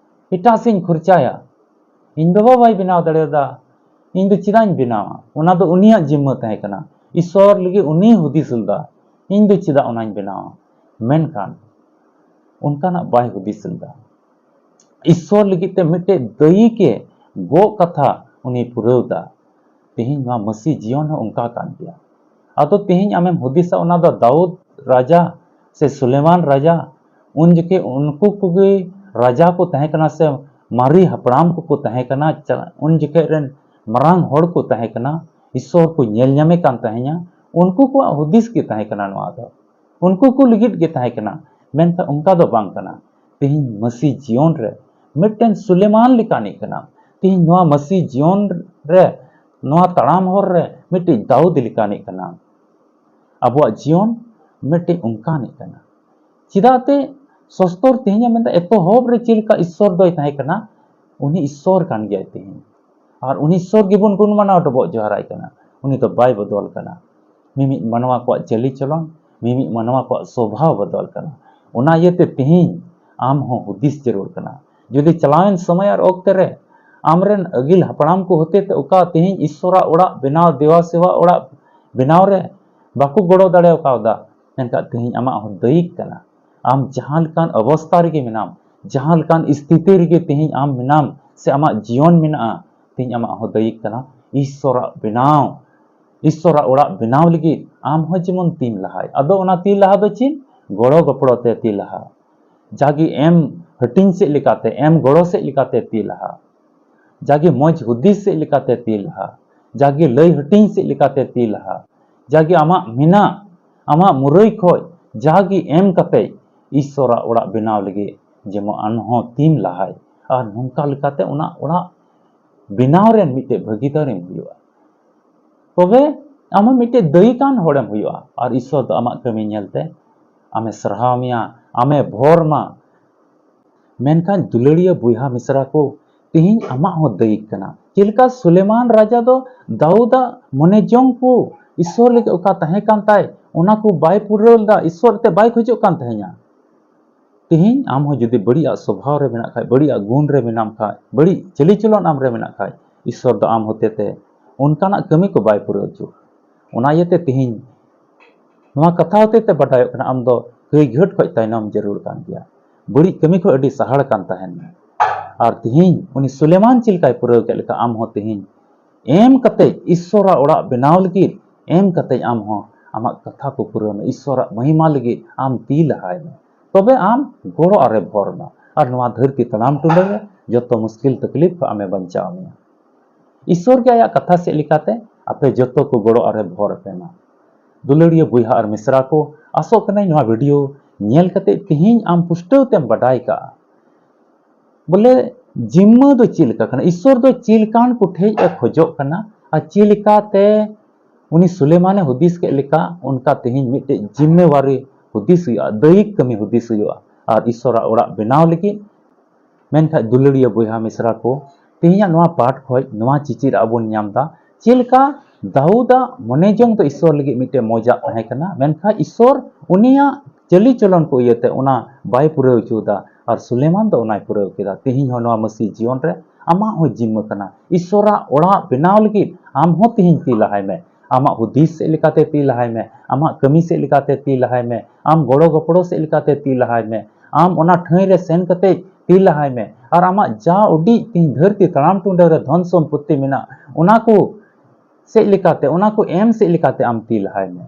ᱮᱴᱟᱜ ᱥᱮᱫ ᱤᱧ ᱠᱷᱚᱨᱪᱟᱭᱟ᱾ ᱤᱧ ᱵᱟᱵᱟ ᱵᱟᱭ ᱵᱮᱱᱟᱣ ᱫᱟᱲᱮᱭᱟᱫᱟ, ᱤᱧ ᱫᱚ ᱪᱮᱫᱟᱜ ᱤᱧ ᱵᱮᱱᱟᱣᱟ?" ᱚᱱᱟ ᱫᱚ ᱩᱱᱤᱭᱟᱜ ᱡᱤᱢᱢᱟᱹ ᱛᱟᱦᱮᱸ ᱠᱟᱱᱟ᱾ ᱤᱥᱥᱚᱨ ᱞᱟᱹᱜᱤᱫ ᱩᱱᱤᱭ ᱦᱩᱫᱤᱥ ᱞᱮᱫᱟ, "ᱤᱧ ᱫᱚ ᱪᱮᱫᱟᱜ ᱚᱱᱟᱧ ᱵᱮᱱᱟᱣᱟ?" ᱢᱮᱱᱠᱷᱟᱱ ᱚᱱᱠᱟᱱᱟᱜ ᱵᱟᱭ ᱦᱩᱫᱤᱥ ᱞᱮᱫᱟ᱾ ᱤᱥᱥᱚᱨ ᱞᱟᱹᱜᱤᱫ ᱛᱮ ᱢᱤᱫᱴᱮᱡ ᱫᱟᱹᱭᱤᱠ ᱮ ᱜᱚᱜ ᱠᱟᱛᱷᱟ ᱩᱱᱤ ᱯᱩᱨᱟᱹᱣ ᱫᱟ᱾ ᱛᱮᱦᱮᱧ ᱱᱚᱣᱟ ᱢᱟᱹᱥᱤ ᱡᱤᱭᱚᱱ ᱦᱚᱸ ᱚᱱᱠᱟ ᱠᱟᱱ ᱜᱮᱭᱟ᱾ ᱟᱫᱚ ᱛᱮᱦᱮᱧ ᱟᱢᱮᱢ ᱦᱩᱫᱤᱥᱟ, ᱚᱱᱟ ᱫᱚ ᱫᱟᱣᱩᱫ ᱨᱟᱡᱟ ᱥᱮ ᱥᱩᱞᱮᱢᱟᱱ ᱨᱟᱡᱟ, ᱩᱱ ᱡᱚᱠᱷᱮᱡ ᱩᱱᱠᱩ ᱠᱚᱜᱮ ᱨᱟᱡᱟ ᱠᱚ ᱛᱟᱦᱮᱸ ᱠᱟᱱᱟ ᱥᱮ ᱢᱟᱨᱮ ᱦᱟᱯᱲᱟᱢ ᱠᱚᱠᱚ ᱛᱟᱦᱮᱸ ᱠᱟᱱᱟ, ᱪᱟ-, ᱩᱱ ᱡᱚᱠᱷᱮᱡ ᱨᱮᱱ ᱢᱟᱨᱟᱝ ᱦᱚᱲ ᱠᱚ ᱛᱟᱦᱮᱸ ᱠᱟᱱᱟ, ᱤᱥᱥᱚᱨ ᱠᱚ ᱧᱮᱞ ᱧᱟᱢᱮ ᱠᱟᱱ ᱛᱟᱦᱮᱸᱧᱟ, ᱩᱱᱠᱩ ᱠᱚᱣᱟᱜ ᱦᱩᱫᱤᱥ ᱜᱮ ᱛᱟᱦᱮᱸ ᱠᱟᱱᱟ ᱱᱚᱣᱟ ᱫᱚ᱾ ᱩᱱᱠᱩ ᱠᱚ ᱞᱟᱹᱜᱤᱫ ᱜᱮ ᱛᱟᱦᱮᱸ ᱠᱟᱱᱟ, ᱢᱮᱱᱠᱷᱟᱱ ᱚᱱᱠᱟ ᱫᱚ ᱵᱟᱝ ᱠᱟᱱᱟ᱾ ᱛᱮᱦᱮᱧ ᱢᱟᱹᱥᱤ ᱡᱤᱭᱚᱱ ᱨᱮ ᱢᱤᱫᱴᱮᱱ ᱥᱩᱞᱮᱢᱟᱱ ᱞᱮᱠᱟᱱᱤᱡ ᱠᱟᱱᱟ᱾ ᱛᱮᱦᱮᱧ ᱱᱚᱣᱟ ᱢᱟᱹᱥᱤ ᱡᱤᱭᱚᱱ ᱨᱮ, ᱱᱚᱣᱟ ᱛᱟᱲᱟᱢ ᱦᱚᱨ ᱨᱮ ᱢᱤᱫᱴᱤᱡ ᱫᱟᱣᱩᱫ ᱞᱮᱠᱟᱱᱤᱡ ᱠᱟᱱᱟ᱾ ᱟᱵᱚᱣᱟᱜ ᱡᱤᱭᱚᱱ ᱢᱤᱫᱴᱤᱡ ᱚᱱᱠᱟᱱᱤᱡ ᱠᱟᱱᱟ᱾ ᱪᱮᱫᱟᱜ ᱛᱮ ᱥᱚᱥᱛᱚᱨ ᱛᱮᱦᱮᱧ ᱮ ᱢᱮᱱᱫᱟ, ᱮᱛᱚᱦᱚᱵ ᱨᱮ ᱪᱮᱫ ᱞᱮᱠᱟ ᱤᱥᱥᱚᱨ ᱫᱚᱭ ᱛᱟᱦᱮᱸ ᱠᱟᱱᱟ, ᱩᱱᱤ ᱤᱥᱥᱚᱨ ᱠᱟᱱ ᱜᱮᱭᱟᱭ ᱛᱮᱦᱮᱧ᱾ ᱟᱨ ᱩᱱᱤ ᱤᱥᱥᱚᱨ ᱜᱮᱵᱚᱱ ᱜᱩᱱ ᱢᱟᱱᱟᱣ ᱰᱚᱵᱚᱜ ᱡᱚᱦᱟᱨᱟᱭ ᱠᱟᱱᱟ᱾ ᱩᱱᱤ ᱫᱚ ᱵᱟᱭ ᱵᱚᱫᱚᱞ ᱠᱟᱱᱟ᱾ ᱢᱤᱢᱤᱫ ᱢᱟᱱᱣᱟ ᱠᱚᱣᱟᱜ ᱪᱟᱹᱞᱤ ᱪᱚᱞᱚᱱ, ᱢᱤᱢᱤᱫ ᱢᱟᱱᱣᱟ ᱠᱚᱣᱟᱜ ᱥᱚᱵᱷᱟᱣ ᱵᱚᱫᱚᱞ ᱠᱟᱱᱟ᱾ ᱚᱱᱟ ᱤᱭᱟᱹᱛᱮ ᱛᱮᱦᱮᱧ ᱟᱢ ᱦᱚᱸ ᱦᱩᱫᱤᱥ ᱡᱟᱹᱨᱩᱲ ᱠᱟᱱᱟ᱾ ᱡᱩᱫᱤ ᱪᱟᱞᱟᱣᱮᱱ ᱥᱚᱢᱚᱭ ᱟᱨ ᱚᱠᱛᱮ ᱨᱮ ᱟᱢᱨᱮᱱ ᱟᱹᱜᱤᱞ ᱦᱟᱯᱲᱟᱢ ᱠᱚ ᱦᱚᱛᱮ ᱛᱮ ᱚᱠᱟ ᱛᱮᱦᱮᱧ ᱤᱥᱥᱚᱨᱟᱜ ᱚᱲᱟᱜ ᱵᱮᱱᱟᱣ, ᱫᱮᱣᱟ ᱥᱮᱣᱟ ᱚᱲᱟᱜ ᱵᱮᱱᱟᱣ ᱨᱮ ᱵᱟᱠᱚ ᱜᱚᱲᱚ ᱫᱟᱲᱮ ᱠᱟᱣᱫᱟ, ᱢᱮᱱᱠᱷᱟᱱ ᱛᱮᱦᱮᱧ ᱟᱢᱟᱜ ᱦᱚᱸ ᱫᱟᱹᱭᱤᱠ ᱠᱟᱱᱟ᱾ ᱟᱢ ᱡᱟᱦᱟᱸ ᱞᱮᱠᱟᱱ ᱚᱵᱚᱥᱛᱟ ᱨᱮᱜᱮ ᱢᱮᱱᱟᱢ, ᱡᱟᱦᱟᱸ ᱞᱮᱠᱟᱱ ᱥᱛᱷᱤᱛᱤ ᱨᱮᱜᱮ ᱛᱮᱦᱮᱧ ᱟᱢ ᱢᱮᱱᱟᱢ ᱥᱮ ᱟᱢᱟᱜ ᱡᱤᱭᱚᱱ ᱢᱮᱱᱟᱜᱼᱟ, ᱛᱮᱦᱮᱧ ᱟᱢᱟᱜ ᱦᱚᱸ ᱫᱟᱹᱭᱤᱠ ᱠᱟᱱᱟ᱾ ᱤᱥᱥᱚᱨᱟᱜ ᱵᱮᱱᱟᱣ, ᱤᱥᱥᱚᱨᱟᱜ ᱚᱲᱟᱜ ᱵᱮᱱᱟᱣ ᱞᱟᱹᱜᱤᱫ ᱟᱢ ᱦᱚᱸ ᱡᱮᱢᱚᱱ ᱛᱤᱢ ᱞᱟᱦᱟᱭ᱾ ᱟᱫᱚ ᱚᱱᱟ ᱛᱤ ᱞᱟᱦᱟ ᱫᱚ ᱪᱮᱫ? ᱜᱚᱲᱚ ᱜᱚᱯᱚᱲᱚ ᱛᱮ ᱛᱤ ᱞᱟᱦᱟ᱾ ᱡᱟᱜᱮ ᱮᱢ ᱦᱟᱹᱴᱤᱧ ᱥᱮᱫ ᱞᱮᱠᱟᱛᱮ, ᱮᱢ ᱜᱚᱲᱚ ᱥᱮᱫ ᱞᱮᱠᱟᱛᱮ ᱛᱤ ᱞᱟᱦᱟ᱾ ᱡᱟᱜᱮ ᱢᱚᱡᱽ ᱦᱩᱫᱤᱥ ᱥᱮᱫ ᱞᱮᱠᱟᱛᱮ ᱛᱤ ᱞᱟᱦᱟ᱾ ᱡᱟᱜᱮ ᱞᱟᱹᱭ ᱦᱟᱹᱴᱤᱧ ᱥᱮᱫ ᱞᱮᱠᱟᱛᱮ ᱛᱤ ᱞᱟᱦᱟ᱾ ᱡᱟᱜᱮ ᱟᱢᱟᱜ ᱢᱮᱱᱟᱜ, ᱟᱢᱟᱜ ᱢᱩᱨᱟᱹᱭ ᱠᱷᱚᱡ ᱡᱟᱜᱮ ᱮᱢ ᱠᱟᱛᱮ ᱤᱥᱥᱚᱨᱟᱜ ᱚᱲᱟᱜ ᱵᱮᱱᱟᱣ ᱞᱟᱹᱜᱤᱫ ᱡᱮᱢᱚᱱ ᱟᱢ ᱦᱚᱸ ᱛᱤᱢ ᱞᱟᱦᱟᱭ᱾ ᱟᱨ ᱱᱚᱝᱠᱟ ᱞᱮᱠᱟᱛᱮ ᱚᱱᱟ ᱚᱲᱟᱜ ᱵᱮᱱᱟᱣ ᱨᱮᱱ ᱢᱤᱫᱴᱮᱡ ᱵᱷᱟᱹᱜᱤᱫᱟᱨᱮᱢ ᱦᱩᱭᱩᱜᱼᱟ᱾ ᱛᱚᱵᱮ ᱟᱢ ᱦᱚᱸ ᱢᱤᱫᱴᱮᱡ ᱫᱟᱹᱭᱤᱠᱟᱱ ᱦᱚᱲᱮᱢ ᱦᱩᱭᱩᱜᱼᱟ᱾ ᱟᱨ ᱤᱥᱥᱚᱨ ᱫᱚ ᱟᱢᱟᱜ ᱠᱟᱹᱢᱤ ᱧᱮᱞᱛᱮ ᱟᱢᱮ ᱥᱟᱨᱦᱟᱣ ᱢᱮᱭᱟ, ᱟᱢᱮ ᱵᱷᱚᱨ ᱢᱟ᱾ ᱢᱮᱱᱠᱷᱟᱱ ᱫᱩᱞᱟᱹᱲᱤᱭᱟᱹ ᱵᱚᱭᱦᱟ ᱢᱤᱥᱨᱟ ᱠᱚ, ᱛᱮᱦᱮᱧ ᱟᱢᱟᱜ ᱦᱚᱸ ᱫᱟᱹᱭᱤᱠ ᱠᱟᱱᱟ᱾ ᱪᱮᱫ ᱞᱮᱠᱟ ᱥᱩᱞᱮᱢᱟᱱ ᱨᱟᱡᱟ ᱫᱚ ᱫᱟᱣᱩᱫᱟᱜ ᱢᱚᱱᱮ ᱡᱚᱝ ᱠᱚ ᱤᱥᱥᱚᱨ ᱞᱟᱹᱜᱤᱫ ᱚᱠᱟ ᱛᱟᱦᱮᱸ ᱠᱟᱱ ᱛᱟᱭ, ᱚᱱᱟ ᱠᱚ ᱵᱟᱭ ᱯᱩᱨᱟᱹᱣ ᱞᱮᱫᱟ, ᱤᱥᱥᱚᱨ ᱛᱮ ᱵᱟᱭ ᱠᱷᱚᱡᱚᱜ ᱠᱟᱱ ᱛᱟᱦᱮᱸᱧᱟ᱾ ᱛᱮᱦᱮᱧ ᱟᱢ ᱦᱚᱸ ᱡᱩᱫᱤ ᱵᱟᱹᱲᱤᱡᱟᱜ ᱥᱚᱵᱷᱟᱣ ᱨᱮ ᱢᱮᱱᱟᱜ ᱠᱷᱟᱡ, ᱵᱟᱹᱲᱤᱡᱟᱜ ᱜᱩᱱ ᱨᱮ ᱢᱮᱱᱟᱢ ᱠᱷᱟᱡ, ᱵᱟᱹᱲᱤᱡ ᱪᱟᱹᱞᱤᱪᱚᱞᱚᱱ ᱟᱢ ᱨᱮ ᱢᱮᱱᱟᱜ ᱠᱷᱟᱡ, ᱤᱥᱥᱚᱨ ᱫᱚ ᱟᱢ ᱦᱚᱛᱮᱛᱮ ᱚᱱᱠᱟᱱᱟᱜ ᱠᱟᱹᱢᱤ ᱠᱚ ᱵᱟᱭ ᱯᱩᱨᱟᱹᱣ ᱦᱚᱪᱚ᱾ ᱚᱱᱟ ᱤᱭᱟᱹᱛᱮ ᱛᱮᱦᱮᱧ ᱱᱚᱣᱟ ᱠᱟᱛᱷᱟ ᱦᱚᱛᱮᱛᱮ ᱵᱟᱰᱟᱭᱚᱜ ᱠᱟᱱᱟ, ᱟᱢ ᱫᱚ ᱠᱟᱹᱭ ᱜᱷᱟᱹᱴ ᱠᱷᱚᱡ ᱛᱟᱭᱱᱚᱢ ᱡᱟᱹᱨᱩᱲ ᱠᱟᱱ ᱜᱮᱭᱟ᱾ ᱵᱟᱹᱲᱤᱡ ᱠᱟᱹᱢᱤ ᱠᱷᱚᱡ ᱟᱹᱰᱤ ᱥᱟᱦᱟᱲ ᱠᱟᱱ ᱛᱟᱦᱮᱱ ᱢᱮ᱾ ᱟᱨ ᱛᱮᱦᱮᱧ ᱩᱱᱤ ᱥᱩᱞᱮᱢᱟᱱ ᱪᱮᱫ ᱞᱮᱠᱟᱭ ᱯᱩᱨᱟᱹᱣ ᱠᱮᱫ ᱞᱮᱠᱟ, ᱟᱢ ᱦᱚᱸ ᱛᱮᱦᱮᱧ ᱮᱢ ᱠᱟᱛᱮ ᱤᱥᱥᱚᱨᱟᱜ ᱚᱲᱟᱜ ᱵᱮᱱᱟᱣ ᱞᱟᱹᱜᱤᱫ ᱮᱢ ᱠᱟᱛᱮ ᱟᱢ ᱦᱚᱸ ᱟᱢᱟᱜ ᱠᱟᱛᱷᱟ ᱠᱚ ᱯᱩᱨᱟᱹᱣ ᱢᱮ᱾ ᱤᱥᱥᱚᱨᱟᱜ ᱢᱚᱦᱤᱢᱟ ᱞᱟᱹᱜᱤᱫ ᱟᱢ ᱛᱤ ᱞᱟᱦᱟᱭ ᱢᱮ᱾ ᱛᱚᱵᱮ ᱟᱢ ᱜᱚᱲᱚ ᱟᱨᱮ ᱵᱷᱚᱨ ᱢᱟ᱾ ᱟᱨ ᱱᱚᱣᱟ ᱫᱷᱟᱹᱨᱛᱤ ᱛᱟᱲᱟᱢ ᱴᱩᱰᱟᱹ ᱨᱮ ᱡᱚᱛᱚ ᱢᱩᱥᱠᱤᱞ ᱛᱟᱠᱞᱤᱯ ᱠᱷᱚᱱ ᱟᱢᱮ ᱵᱟᱧᱪᱟᱣ ᱢᱮᱭᱟ᱾ ᱤᱥᱥᱚᱨ ᱜᱮ ᱟᱭᱟᱜ ᱠᱟᱛᱷᱟ ᱥᱮᱫ ᱞᱮᱠᱟᱛᱮ ᱟᱯᱮ ᱡᱚᱛᱚ ᱠᱚ ᱜᱚᱲᱚ ᱟᱨᱮ ᱵᱷᱚᱨ ᱯᱮ ᱢᱟ᱾ ᱫᱩᱞᱟᱹᱲᱤᱭᱟᱹ ᱵᱚᱭᱦᱟ ᱟᱨ ᱢᱤᱥᱨᱟ ᱠᱚ, ᱟᱥᱚᱜ ᱠᱟᱹᱱᱟᱹᱧ ᱱᱚᱣᱟ ᱵᱷᱤᱰᱤᱭᱳ ᱧᱮᱞ ᱠᱟᱛᱮ ᱛᱮᱦᱮᱧ ᱟᱢ ᱯᱩᱥᱴᱟᱹᱣ ᱛᱮᱢ ᱵᱟᱰᱟᱭ ᱠᱟᱜᱼᱟ᱾ ᱵᱚᱞᱮ ᱡᱤᱢᱢᱟᱹ ᱫᱚ ᱪᱮᱫ ᱞᱮᱠᱟ ᱠᱟᱱᱟ? ᱤᱥᱥᱚᱨ ᱫᱚ ᱪᱮᱫ ᱞᱮᱠᱟᱱ ᱠᱚ ᱴᱷᱮᱡ ᱮ ᱠᱷᱚᱡᱚᱜ ᱠᱟᱱᱟ? ᱟᱨ ᱪᱮᱫ ᱞᱮᱠᱟᱛᱮ ᱩᱱᱤ ᱥᱩᱞᱮᱢᱟᱱᱮ ᱦᱩᱫᱤᱥ ᱠᱮᱫ ᱞᱮᱠᱟ, ᱚᱱᱠᱟ ᱛᱮᱦᱮᱧ ᱢᱤᱫᱴᱮᱡ ᱡᱤᱢᱢᱮᱣᱟᱨᱤ ᱦᱩᱫᱤᱥ ᱦᱩᱭᱩᱜᱼᱟ, ᱫᱟᱹᱭᱤᱠ ᱠᱟᱹᱢᱤ ᱦᱩᱫᱤᱥ ᱦᱩᱭᱩᱜᱼᱟ᱾ ᱟᱨ ᱤᱥᱥᱚᱨᱟᱜ ᱚᱲᱟᱜ ᱵᱮᱱᱟᱣ ᱞᱟᱹᱜᱤᱫ ᱢᱮᱱᱠᱷᱟᱡ ᱫᱩᱞᱟᱹᱲᱤᱭᱟᱹ ᱵᱚᱭᱦᱟ ᱢᱤᱥᱨᱟ ᱠᱚ, ᱛᱮᱦᱮᱧᱟᱜ ᱱᱚᱣᱟ ᱯᱟᱴ ᱠᱷᱚᱡ ᱱᱚᱣᱟ ᱪᱤᱪᱤᱫ ᱟᱵᱚᱱ ᱧᱟᱢ ᱫᱟ, ᱪᱮᱫ ᱞᱮᱠᱟ ᱫᱟᱣᱩᱫᱟᱜ ᱢᱚᱱᱮ ᱡᱚᱝ ᱫᱚ ᱤᱥᱥᱚᱨ ᱞᱟᱹᱜᱤᱫ ᱢᱤᱫᱴᱮᱱ ᱢᱚᱡᱟᱜ ᱛᱟᱦᱮᱸ ᱠᱟᱱᱟ, ᱢᱮᱱᱠᱷᱟᱡ ᱤᱥᱥᱚᱨ ᱩᱱᱤᱭᱟᱜ ᱪᱟᱹᱞᱤ ᱪᱚᱞᱚᱱ ᱠᱚ ᱤᱭᱟᱹᱛᱮ ᱚᱱᱟ ᱵᱟᱭ ᱯᱩᱨᱟᱹᱣ ᱦᱚᱪᱚᱣᱟᱫᱟ᱾ ᱟᱨ ᱥᱩᱞᱮᱢᱟᱱ ᱫᱚ ᱚᱱᱟᱭ ᱯᱩᱨᱟᱹᱣ ᱠᱮᱫᱟ᱾ ᱛᱮᱦᱮᱧ ᱦᱚᱸ ᱱᱚᱣᱟ ᱢᱟᱹᱥᱤ ᱡᱤᱭᱚᱱ ᱨᱮ ᱟᱢᱟᱜ ᱦᱚᱸ ᱡᱤᱢᱢᱟᱹ ᱠᱟᱱᱟ᱾ ᱤᱥᱥᱚᱨᱟᱜ ᱚᱲᱟᱜ ᱵᱮᱱᱟᱣ ᱞᱟᱹᱜᱤᱫ ᱟᱢ ᱦᱚᱸ ᱛᱮᱦᱮᱧ ᱛᱤ ᱞᱟᱦᱟᱭ ᱢᱮ᱾ ᱟᱢᱟᱜ ᱦᱩᱫᱤᱥ ᱥᱮᱫ ᱞᱮᱠᱟᱛᱮ ᱛᱤ ᱞᱟᱦᱟᱭ ᱢᱮ᱾ ᱟᱢᱟᱜ ᱠᱟᱹᱢᱤ ᱥᱮᱫ ᱞᱮᱠᱟᱛᱮ ᱛᱤ ᱞᱟᱦᱟᱭ ᱢᱮ᱾ ᱟᱢ ᱜᱚᱲᱚ ᱜᱚᱯᱚᱲᱚ ᱥᱮᱫ ᱞᱮᱠᱟᱛᱮ ᱛᱤ ᱞᱟᱦᱟᱭ ᱢᱮ᱾ ᱟᱢ ᱚᱱᱟ ᱴᱷᱟᱹᱭ ᱨᱮ ᱥᱮᱱ ᱠᱟᱛᱮ ᱛᱤ ᱞᱟᱦᱟᱭ ᱢᱮ᱾ ᱟᱨ ᱟᱢᱟᱜ ᱡᱟ ᱩᱰᱤᱡ ᱛᱮᱦᱮᱧ ᱫᱷᱟᱹᱨᱛᱤ ᱛᱟᱲᱟᱢ ᱴᱩᱰᱟᱹ ᱨᱮ ᱫᱷᱚᱱ ᱥᱚᱢᱯᱚᱛᱛᱤ ᱢᱮᱱᱟᱜ, ᱚᱱᱟ ᱠᱚ ᱥᱮᱫ ᱞᱮᱠᱟᱛᱮ, ᱚᱱᱟ ᱠᱚ ᱮᱢ ᱥᱮᱫ ᱞᱮᱠᱟᱛᱮ ᱟᱢ ᱛᱤ ᱞᱟᱦᱟᱭ ᱢᱮ᱾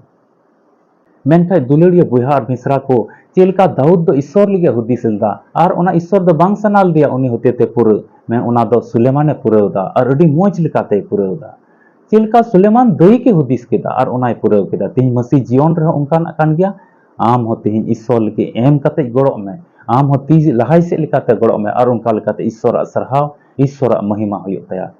ᱢᱮᱱᱠᱷᱟᱱ ᱫᱩᱞᱟᱹᱲᱤᱭᱟᱹ ᱵᱚᱭᱦᱟ ᱟᱨ ᱢᱤᱥᱨᱟ ᱠᱚ, ᱪᱮᱫ ᱞᱮᱠᱟ ᱫᱟᱣᱩᱫ ᱫᱚ ᱤᱥᱥᱚᱨ ᱞᱟᱹᱜᱤᱫ ᱦᱩᱫᱤᱥ ᱞᱮᱫᱟ ᱟᱨ ᱚᱱᱟ ᱤᱥᱥᱚᱨ ᱫᱚ ᱵᱟᱝ ᱥᱟᱱᱟ ᱞᱮᱫᱮᱭᱟ ᱩᱱᱤ ᱦᱚᱛᱮᱛᱮ ᱯᱩᱨᱟᱹ, ᱢᱮᱱ ᱚᱱᱟ ᱫᱚ ᱥᱩᱞᱮᱢᱟᱱᱮ ᱯᱩᱨᱟᱹᱣ ᱮᱫᱟ ᱟᱨ ᱟᱹᱰᱤ ᱢᱚᱡᱽ ᱞᱮᱠᱟᱛᱮᱭ ᱯᱩᱨᱟᱹᱣ ᱮᱫᱟ᱾ ᱪᱮᱫ ᱞᱮᱠᱟ ᱥᱩᱞᱮᱢᱟᱱ ᱫᱟᱹᱭᱤᱠ ᱮ ᱦᱩᱫᱤᱥ ᱠᱮᱫᱟ ᱟᱨ ᱚᱱᱟᱭ ᱯᱩᱨᱟᱹᱣ ᱠᱮᱫᱟ᱾ ᱛᱮᱦᱮᱧ ᱢᱟᱹᱥᱤ ᱡᱤᱭᱚᱱ ᱨᱮᱦᱚᱸ ᱚᱱᱠᱟᱱᱟᱜ ᱠᱟᱱ ᱜᱮᱭᱟ᱾ ᱟᱢ ᱦᱚᱸ ᱛᱮᱦᱮᱧ ᱤᱥᱥᱚᱨ ᱞᱟᱹᱜᱤᱫ ᱮᱢ ᱠᱟᱛᱮ ᱜᱚᱲᱚᱜ ᱢᱮ᱾ ᱟᱢ ᱦᱚᱸ ᱛᱤ ᱞᱟᱦᱟᱭ ᱥᱮᱫ ᱞᱮᱠᱟᱛᱮ ᱜᱚᱲᱚᱜ ᱢᱮ ᱟᱨ ᱚᱱᱠᱟ ᱞᱮᱠᱟᱛᱮ ᱤᱥᱥᱚᱨᱟᱜ ᱥᱟᱨᱦᱟᱣ, ᱤᱥᱥᱚᱨᱟᱜ ᱢᱚᱦᱤᱢᱟ ᱦᱩᱭᱩᱜ ᱛᱟᱭᱟ᱾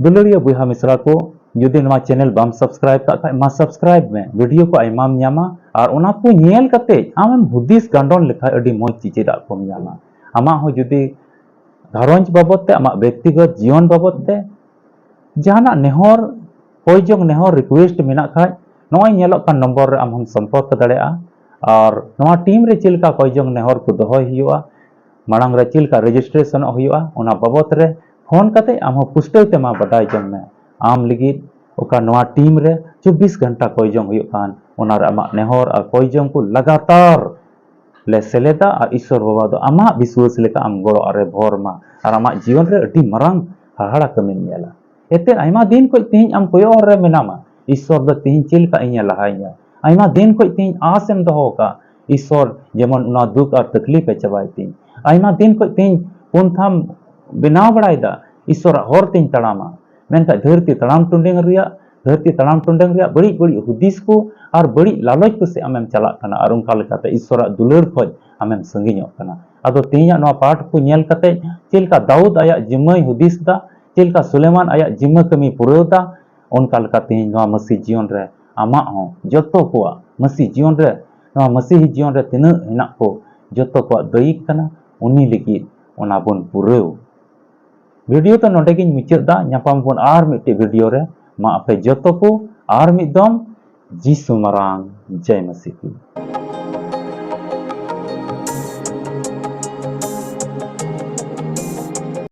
ᱫᱩᱞᱟᱹᱲᱤᱭᱟᱹ ᱵᱚᱭᱦᱟ ᱢᱤᱥᱨᱟ ᱠᱚ, ᱡᱩᱫᱤ ᱱᱚᱣᱟ channel ᱵᱟᱢ subscribe ᱠᱟᱜ ᱠᱷᱟᱡ, ᱢᱟ subscribe ᱢᱮ, video ᱠᱚ ᱟᱭᱢᱟᱢ ᱧᱟᱢᱟ᱾ ᱟᱨ ᱚᱱᱟ ᱠᱚ ᱧᱮᱞ ᱠᱟᱛᱮ ᱟᱢᱮᱢ ᱦᱩᱫᱤᱥ ᱜᱟᱱᱰᱚᱱ ᱞᱮᱠᱷᱟᱡ ᱟᱹᱰᱤ ᱢᱚᱡᱽ ᱪᱮᱪᱮᱫᱟᱜ ᱠᱚᱢ ᱧᱟᱢᱟ᱾ ᱟᱢᱟᱜ ᱦᱚᱸ ᱡᱩᱫᱤ ᱜᱷᱟᱨᱚᱸᱡᱽ ᱵᱟᱵᱚᱫ ᱛᱮ, ᱟᱢᱟᱜ ᱵᱮᱠᱛᱤᱜᱚᱛ ᱡᱤᱭᱚᱱ ᱵᱟᱵᱚᱫ ᱛᱮ ᱡᱟᱦᱟᱱᱟᱜ ᱱᱮᱦᱚᱨ, ᱠᱚᱭ ᱡᱚᱝ ᱱᱮᱦᱚᱨ, request ᱢᱮᱱᱟᱜ ᱠᱷᱟᱡ, ᱱᱚᱜᱼᱚᱭ ᱧᱮᱞᱚᱜ ᱠᱟᱱ ᱱᱚᱢᱵᱚᱨ ᱨᱮ ᱟᱢ ᱦᱚᱸᱢ ᱥᱚᱢᱯᱚᱨᱠ ᱫᱟᱲᱮᱭᱟᱜᱼᱟ᱾ ᱟᱨ ᱱᱚᱣᱟ team ᱨᱮ ᱪᱮᱫ ᱞᱮᱠᱟ ᱠᱚᱭ ᱡᱚᱝ ᱱᱮᱦᱚᱨ ᱠᱚ ᱫᱚᱦᱚᱭ ᱦᱩᱭᱩᱜᱼᱟ, ᱢᱟᱲᱟᱝ ᱨᱮ ᱪᱮᱫ ᱞᱮᱠᱟ registrationᱚᱜ ᱦᱩᱭᱩᱜᱼᱟ, ᱚᱱᱟ ᱵᱟᱵᱚᱛ ᱨᱮ ᱯᱷᱳᱱ ᱠᱟᱛᱮ ᱟᱢ ᱦᱚᱸ ᱯᱩᱥᱴᱟᱹᱣ ᱛᱮ ᱢᱟ ᱵᱟᱰᱟᱭ ᱡᱚᱝ ᱢᱮ᱾ ᱟᱢ ᱞᱟᱹᱜᱤᱫ ᱚᱠᱟ ᱱᱚᱣᱟ team ᱨᱮ ᱪᱚᱵᱵᱤᱥ ᱜᱷᱚᱱᱴᱟ ᱠᱚᱭ ᱡᱚᱝ ᱦᱩᱭᱩᱜ ᱠᱟᱱ, ᱚᱱᱟ ᱨᱮ ᱟᱢᱟᱜ ᱱᱮᱦᱚᱨ ᱟᱨ ᱠᱚᱭ ᱡᱚᱝ ᱠᱚ ᱞᱟᱜᱟᱛᱟᱨ ᱞᱮ ᱥᱮᱞᱮᱫᱟ᱾ ᱟᱨ ᱤᱥᱥᱚᱨ ᱵᱟᱵᱟ ᱫᱚ ᱟᱢᱟᱜ ᱵᱤᱥᱣᱟᱹᱥ ᱞᱮᱠᱟ ᱟᱢ ᱜᱚᱲᱚ ᱟᱨᱮ ᱵᱷᱚᱨ ᱢᱟ ᱟᱨ ᱟᱢᱟᱜ ᱡᱤᱭᱚᱱ ᱨᱮ ᱟᱹᱰᱤ ᱢᱟᱨᱟᱝ ᱦᱟᱦᱟᱲᱟ ᱠᱟᱹᱢᱤᱢ ᱧᱮᱞᱟ᱾ ᱮᱱᱛᱮᱫ ᱟᱭᱢᱟ ᱫᱤᱱ ᱠᱷᱚᱱ ᱛᱮᱦᱮᱧ ᱟᱢ ᱠᱚᱭᱚᱜ ᱦᱚᱨ ᱨᱮ ᱢᱮᱱᱟᱢᱟ, ᱤᱥᱥᱚᱨ ᱫᱚ ᱛᱮᱦᱮᱧ ᱪᱮᱫ ᱞᱮᱠᱟ ᱤᱧᱮ ᱞᱟᱦᱟᱧᱟ? ᱟᱭᱢᱟ ᱫᱤᱱ ᱠᱷᱚᱱ ᱛᱮᱦᱮᱧ ᱟᱸᱥ ᱮᱢ ᱫᱚᱦᱚ ᱟᱠᱟᱫ, ᱤᱥᱥᱚᱨ ᱡᱮᱢᱚᱱ ᱚᱱᱟ ᱫᱩᱠ ᱟᱨ ᱛᱟᱠᱞᱤᱯ ᱮ ᱪᱟᱵᱟᱭ ᱛᱤᱧ᱾ ᱟᱭᱢᱟ ᱫᱤᱱ ᱠᱷᱚᱱ ᱛᱮᱦᱮᱧ ᱯᱚᱱᱛᱷᱟᱢ ᱵᱮᱱᱟᱣ ᱵᱟᱲᱟᱭᱮᱫᱟ, ᱤᱥᱥᱚᱨᱟᱜ ᱦᱚᱨ ᱛᱤᱧ ᱛᱟᱲᱟᱢᱟ᱾ ᱢᱮᱱᱠᱷᱟᱱ ᱫᱷᱟᱹᱨᱛᱤ ᱛᱟᱲᱟᱢ ᱴᱩᱰᱟᱹᱝ ᱨᱮᱭᱟᱜ, ᱫᱷᱟᱹᱨᱛᱤ ᱛᱟᱲᱟᱢ ᱴᱩᱰᱟᱹᱝ ᱨᱮᱭᱟᱜ ᱵᱟᱹᱲᱤᱡ ᱵᱟᱹᱲᱤᱡ ᱦᱩᱫᱤᱥ ᱠᱚ ᱟᱨ ᱵᱟᱹᱲᱤᱡ ᱞᱟᱞᱚᱪ ᱠᱚ ᱥᱮᱫ ᱟᱢᱮᱢ ᱪᱟᱞᱟᱜ ᱠᱟᱱᱟ ᱟᱨ ᱚᱱᱠᱟ ᱞᱮᱠᱟᱛᱮ ᱤᱥᱥᱚᱨᱟᱜ ᱫᱩᱞᱟᱹᱲ ᱠᱷᱚᱱ ᱟᱢᱮᱢ ᱥᱟᱺᱜᱤᱧᱚᱜ ᱠᱟᱱᱟ᱾ ᱟᱫᱚ ᱛᱮᱦᱮᱧᱟᱜ ᱱᱚᱣᱟ ᱯᱟᱴ ᱠᱚ ᱧᱮᱞ ᱠᱟᱛᱮ ᱪᱮᱫ ᱞᱮᱠᱟ ᱫᱟᱣᱩᱫ ᱟᱭᱟᱜ ᱡᱤᱢᱟᱹᱭ ᱦᱩᱫᱤᱥ ᱫᱟ, ᱪᱮᱫ ᱞᱮᱠᱟ ᱥᱩᱞᱮᱢᱟᱱ ᱟᱭᱟᱜ ᱡᱤᱢᱟᱹ ᱠᱟᱹᱢᱤ ᱯᱩᱨᱟᱹᱣ ᱫᱟ, ᱚᱱᱠᱟ ᱞᱮᱠᱟ ᱛᱮᱦᱮᱧ ᱱᱚᱣᱟ ᱢᱟᱹᱥᱤ ᱡᱤᱭᱚᱱ ᱨᱮ ᱟᱢᱟᱜ ᱦᱚᱸ, ᱡᱚᱛᱚ ᱠᱚᱣᱟᱜ ᱢᱟᱹᱥᱤ ᱡᱤᱭᱚᱱ ᱨᱮ, ᱱᱚᱣᱟ ᱢᱟᱹᱥᱤ ᱡᱤᱭᱚᱱ ᱨᱮ ᱛᱤᱱᱟᱹᱜ ᱦᱮᱱᱟᱜ ᱠᱚ, ᱡᱚᱛᱚ ᱠᱚᱣᱟᱜ ᱫᱟᱹᱭᱤᱠ ᱠᱟᱱᱟ, ᱩᱱᱤ ᱞᱟᱹᱜᱤᱫ ᱚᱱᱟ ᱵᱚᱱ ᱯᱩᱨᱟᱹᱣ᱾ video ᱫᱚ ᱱᱚᱰᱮ ᱜᱤᱧ ᱢᱩᱪᱟᱹᱫ ᱫᱟ᱾ ᱧᱟᱯᱟᱢ ᱵᱚᱱ ᱟᱨ ᱢᱤᱫᱴᱮᱡ video ᱨᱮ᱾ ᱢᱟ ᱟᱯᱮ ᱡᱚᱛᱚ ᱠᱚ ᱟᱨ ᱢᱤᱫ ᱫᱚᱢ ᱡᱤᱥᱩ ᱢᱟᱨᱟᱝ ᱡᱟᱭ ᱢᱟᱹᱥᱤ ᱠᱤ᱾